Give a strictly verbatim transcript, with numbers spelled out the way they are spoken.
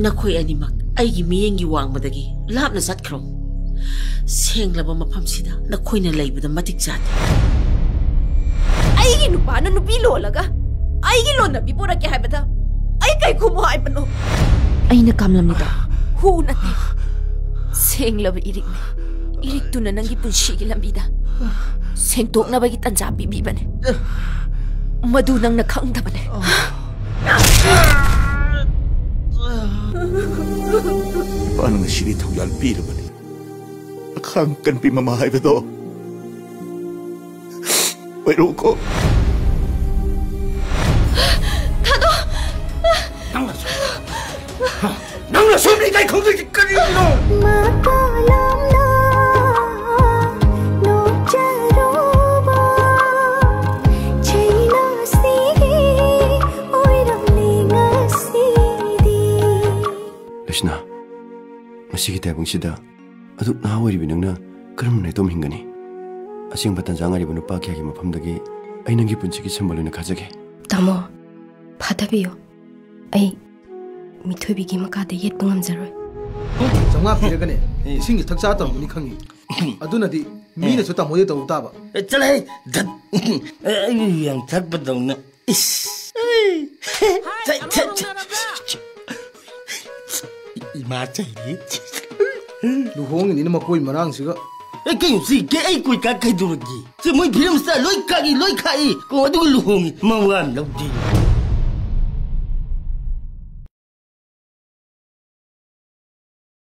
ꯅꯈꯣꯏ ꯑꯅꯤꯃꯛ ꯑꯩꯒꯤ ꯃꯤꯠꯌꯦꯡꯒꯤ ꯋꯥꯡꯃꯗꯒꯤ ꯂꯥꯞꯅ ꯆꯠꯈ꯭ꯔꯣ꯫ ꯁꯦꯡꯂꯕ ꯃꯐꯝꯁꯤꯗ ꯅꯈꯣꯏꯅ ꯂꯩꯕꯗ ꯃꯇꯤꯛ ꯆꯥꯗꯦ꯫ ꯑꯩꯒꯤ ꯅꯨꯄꯥꯅ ꯅꯨꯄꯤ ꯂꯣꯜꯂꯒ ꯑꯩꯒꯤ ꯂꯣꯟꯅꯕꯤ ꯄꯨꯔꯛꯀꯦ ꯍꯥꯏꯕꯗ ꯑꯩ ꯀꯩ ꯈꯨꯝꯃꯨ ꯍꯥꯏꯕꯅꯣ? ꯑꯩꯅ ꯀꯥꯝꯂꯝꯂꯤꯗꯣ ꯍꯨ ꯅꯠꯇꯦ, ꯁꯦꯡꯂꯕ ꯏꯔꯤꯛꯅꯤ꯫ ꯏꯔꯤꯛꯇꯨꯅ ꯅꯪꯒꯤ ꯄꯨꯟꯁꯤꯒꯤ ꯂꯝꯕꯤꯗ ꯁꯦꯡꯇꯣꯛꯅꯕꯒꯤ ꯇꯟꯖꯥ ꯄꯤꯕꯤꯕꯅꯦ꯫ ꯃꯗꯨ ꯅꯪꯅ ꯈꯪꯗꯕꯅꯦ꯫ ꯏꯄꯥꯅ ꯉꯁꯤꯗꯤ ꯊꯧꯖꯥꯜ ꯄꯤꯔꯕꯅꯤ꯫ ꯑꯈꯥꯡ ꯀꯟꯕꯤ ꯃꯃꯥ ꯍꯥꯏꯕꯗꯣ ꯑꯣꯏꯔꯣꯀꯣ꯫ ꯅꯪꯅ ꯁꯣꯝ-, ꯍꯥ? ꯅꯪꯅ ꯁꯣꯝ ꯏꯀꯥꯏ ꯈꯪꯗ꯭ꯔꯤꯁꯤ ꯀꯔꯤꯒꯤꯅꯣ? ꯃꯇꯥꯂꯝꯅ ꯅꯣꯛꯆꯔꯨꯕ ꯆꯩꯅꯥꯁꯤꯒꯤ ꯑꯣꯏꯔꯝꯂꯦ ꯉꯁꯤꯗꯤ꯫ ꯂꯩꯁꯅꯥ, ꯃꯁꯤꯒꯤ ꯇꯥꯏꯕꯪꯁꯤꯗ ꯑꯗꯨꯛ ꯅꯍꯥ ꯑꯣꯏꯔꯤꯕꯤ ꯅꯪꯅ ꯀꯔꯝꯅ ꯅꯇꯣꯝ ꯍꯤꯡꯒꯅꯤ? ꯑꯁꯦꯡꯕ ꯇꯟꯖꯥ ꯉꯥꯏꯔꯤꯕ ꯅꯨꯄꯥ ꯀꯌꯥꯒꯤ ꯃꯐꯝꯗꯒꯤ ꯑꯩ ꯅꯪꯒꯤ ꯄꯨꯟꯁꯤꯒꯤ ꯁꯝꯕꯜ ꯑꯣꯏꯅ ꯈꯥꯖꯒꯦ꯫ ꯇꯥꯃꯣ, ꯐꯥꯊꯕꯤꯌꯨ꯫ ꯑꯩ ꯃꯤꯊꯣꯏꯕꯤꯒꯤ ꯃꯈꯥꯗ ꯌꯦꯠꯄ ꯉꯝꯖꯔꯣꯏ꯫ ꯆꯥꯝꯃꯉꯥ ꯄꯤꯔꯒꯅꯦ, ꯏꯁꯤꯡꯁꯦ ꯊꯛꯆꯥ ꯇꯧꯔꯝꯒꯅꯤ ꯈꯪꯉꯤ꯫ ꯑꯗꯨꯅꯗꯤ ꯃꯤꯅꯁꯨ ꯇꯥꯃꯣꯗ ꯇꯧ ꯇꯥꯕ꯫ ꯑꯦ, ꯆꯠꯂꯍꯦ! ꯙꯠ! ꯑꯦ, ꯑꯩ ꯌꯥꯝ ꯊꯛꯄꯗꯧꯅ꯫ ꯏꯁ! ꯆꯠ, ꯆꯠ, ꯆꯠ꯫ ꯏꯃꯥ ꯆꯩꯔꯦ꯫ ꯂꯨꯍꯣꯡꯉꯤꯅꯤꯅ ꯃꯀꯣꯏ ꯃꯔꯥꯡꯁꯤꯒ꯫ ꯑꯦ, ꯀꯩꯅꯣ ꯁꯤ? ꯀꯦ-, ꯑꯩ ꯀꯣꯏ ꯀꯥ ꯀꯩꯗꯧꯔꯒꯦ? ꯁꯤ ꯃꯣꯏ ꯐꯤꯂꯝ ꯁ꯭ꯇꯥꯔ ꯂꯣꯏ ꯀꯥꯛꯏ, ꯂꯣꯏ ꯈꯥꯛꯏ꯫ ꯀꯣ, ꯑꯗꯨꯒ ꯂꯨꯍꯣꯡꯉꯤ꯫ ꯃꯋꯥ ꯑꯃ ꯂꯧꯗꯦ꯫